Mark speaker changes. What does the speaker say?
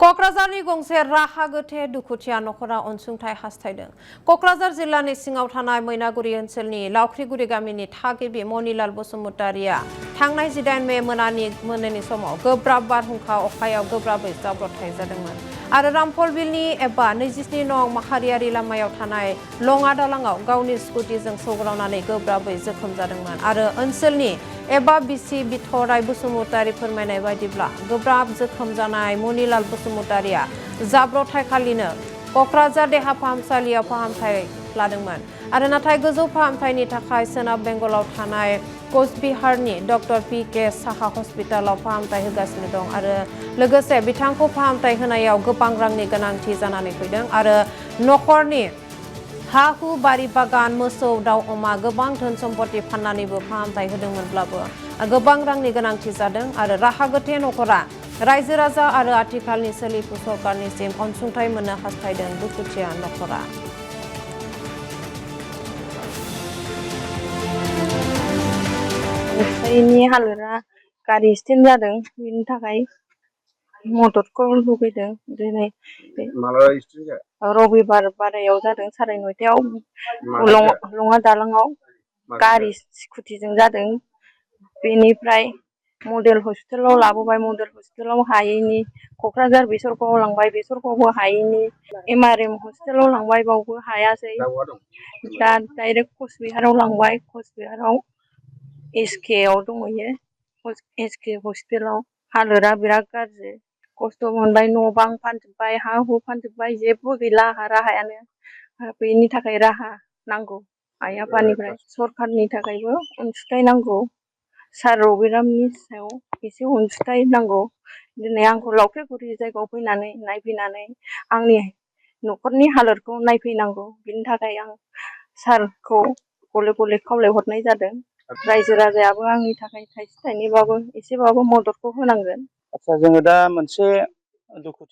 Speaker 1: क'क्राझारनि गंसे राहा गोथे दुखुथिया नखरा अनसुंथाइ हास्थायदों। क'क्राझार जिल्लानि सिङाव थानाय मैनागुरि ओनसोलनि लावख्रिगुरि गामिनि थागिबि मनिलाल बसुमतारिया थांनाय 18 मे मोनानि समाव गोब्राब बारहुंखा अखायाव गोब्राबै जाब्रबथाय जादोंमोन आरो रामफल बिलनि एबा 27 नं माहारियारि लामायाव थानाय लङा दालाङाव गावनि स्कुटिजों सौग्रावनानै गोब्राबै जोखोम जादोंमोन आरो ओनसोलनि एबा बिसि बिथराय बसुमतारि फोरमायनाय बायदिब्ला गोब्राब जोखोम जानाय मनिलाल बसुमतारिया जाब्रबथायखालिनो क'क्राझार देहा फाहामसालियाव फाहामथाय लादोंमोन आरो नाथाय गोजौ फाहामथायनि थाखाय सोनाब बेंगलाव थानाय कचबिहारनि डक्टर पि.के. साहा हस्पिटालाव फाहामथाय होगासिनो दं आरो लोगोसे बिथांखौ फाहामथाय होनायाव गोबां रांनि गोनांथि जानानै फैदों आरो नखरनि हा-हु बारि बागान मोसौ दाउ अमा गोबां धोन सम्पति फाननानैबो फाहामथाय होदोंमोनब्लाबो गोबां रांनि गोनांथि जादों आरो राहा गोथे नखरा रायजो राजा आरो आथिखालनि सोलिफु सरकारनिसिम अनसुंथाइ मोननो हास्थायदों दुखुथिया नखरा।
Speaker 2: न'खरनि हालोदा गारि एक्सिडेन्ट जादों बेनि थाखाय मददखौ लुबैदों। दिनै रबिबार बारायाव जादों 9:30आव लङा दालाङाव गारि स्कुटिजों जादों। बेनिफ्राय मडेल हस्पिटालाव लाबोबाय, मडेल हस्पिटालाव हायैनि क'क्राझार बेसरगावआव लांबाय, बेसरगावआवबो हायैनि MRM हस्पिटालाव लांबाय, बावबो हायासै। दा डाइरेक्ट कचबिहाराव लांबाय, कचबिहाराव SK आव दंहैयो। SK हस्पिटालाव हालोदा बिराद गाज्रि, खस्थ' मोनबाय, न' बां फानजोब्बाय, हा हु फानजोब्बाय, जेबो गैला राहायानो। बेनि थाखाय राहा नांगौ आइ आफानिफ्राय, सरखारनि थाखायबो अनसुंथाइ नांगौ। सार रबिरामनि सायाव एसे अनसुंथाइ नांगौ। दिनै आंखौ लावख्रिगुरि जायगायाव फैनानै नायफैनानै आंनि न'खरनि हालोदखौ नायफैनांगौ। बिनि थाखाय आं सारखौ गले गले खावलायहरनाय जादों। रायजो राजायाबो आंनि थाखाय थाइसे थाइनैबाबो एसेबाबो मददखौ होनांगोन।
Speaker 3: आच्छा, जोङो दा मोनसे दुखु